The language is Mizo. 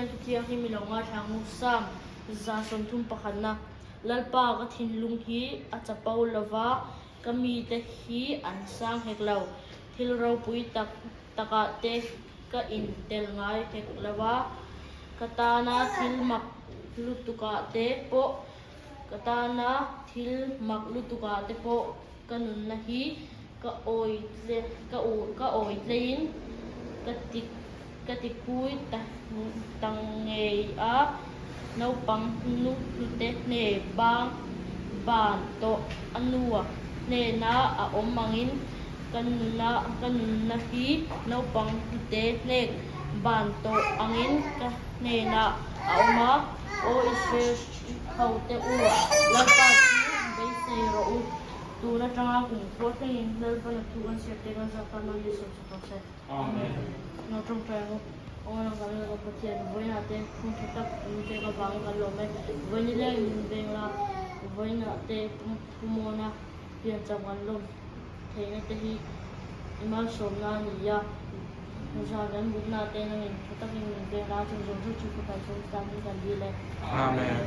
Pathian thu thianghlim i lo ngaithla ang u. Psalm 31 Lalpa ka thinlung hi a chapo lo va, ka mite hi an sang hek lo. Thil ropui tak takah te ka intel ngai hek lo va, ka tana thil mak lutukah te pawh ka tana thil mak lutukah te pawh ka nunna hi ka awi ka ka awi tleiin ka ti ka ti kui ta ta ngei a, naupang nu hnute hne bang ban tawh a nua hnena a awm angin ka nuna ka nunna hi naupang hnute hnek ban tawh angin ka hnenah a awm a, Aw Israel hote u, Lalpa chu beisei rawh u. Tun atanga kum khua thlengin Lalpana thu kan siam te kan zak tan a ni sawm sak rawh se. Amen. Lo tawngtai ang u. Aw lang kan Lalpa Pathian, vawiinah te hun tha tak min pek avangin kan lawm e. Vawiin nileng min veng la, vawiinah te pumawna piancham kan lawm theihna te hi i malsawmna a ni a. Zan kan mutna te nangin tha takin min veng la, chung zawng zawng chu Fapa Isua Krista hming kan dil e. Amen.